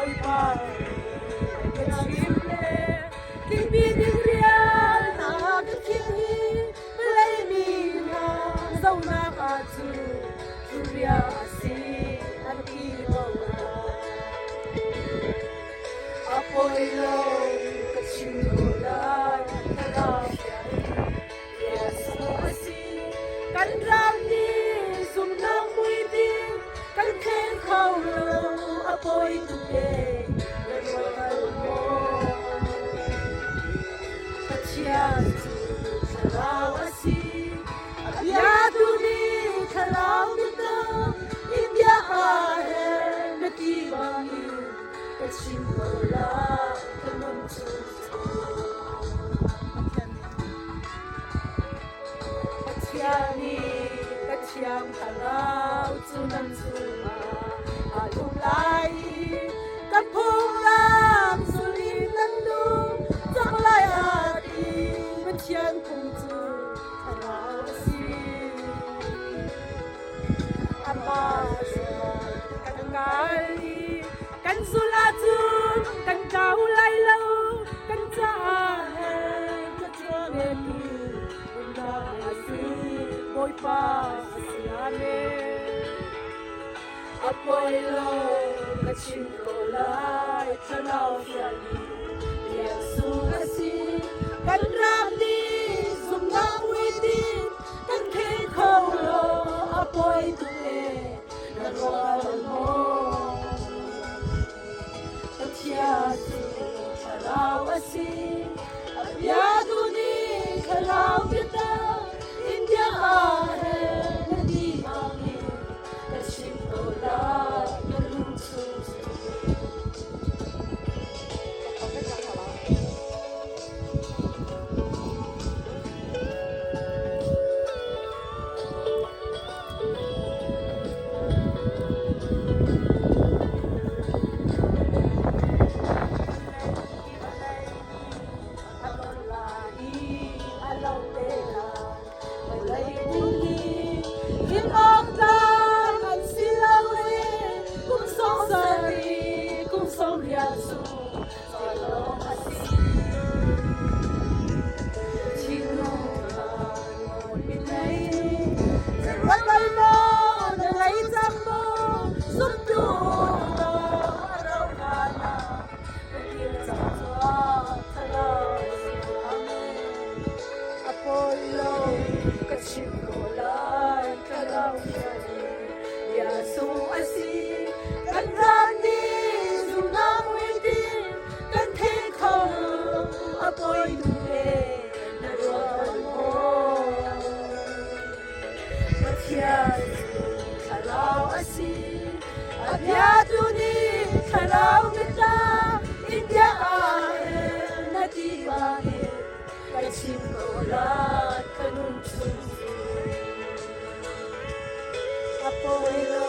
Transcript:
Bawipa ka chim le tlingpi ding rian na ka khinh hi vawlei mi hna zohnak ah cu thilria a si an ti ko lai. A poi lo ka chim ko lai thlarau Jesuh a si kan ram nih zumhnak hmuitinh kan thleng kho lo a poi tuk e na ruat maw Pathian cu thlarau a si a bia tu nih thlarau biatak in bia aa her na ti bangin ka chim ko lai ka nun chung Pathian nih ka thiang thlarau cu nan chungah aa tum lai i ka phunglam zul in nan nung cang lai a ti. Pathian phung cu thlarau a si. Amah sual kan kal i kan zulh ahcun kan tlau lai lo, kan caah thluachuah petu umnak a si. Bawipa a si. Amen. A poi lo ka chim ko lai thlarau fial nih Jesuh a si. Kan ram nih zumhnak muitin kan khel kho lo a poi tuk e na rual maw? Pathian cu thlarau a si. A bia tu nih thlarau biatak in bia aa hel na ti bangin ka chim ko lai ka lung chung cu. Pathian cu thlarau a si. A biatu nih thlarau biatak in bia aa el na ti bangin ka chim ko lai ka lung chung cu. A pawi lo.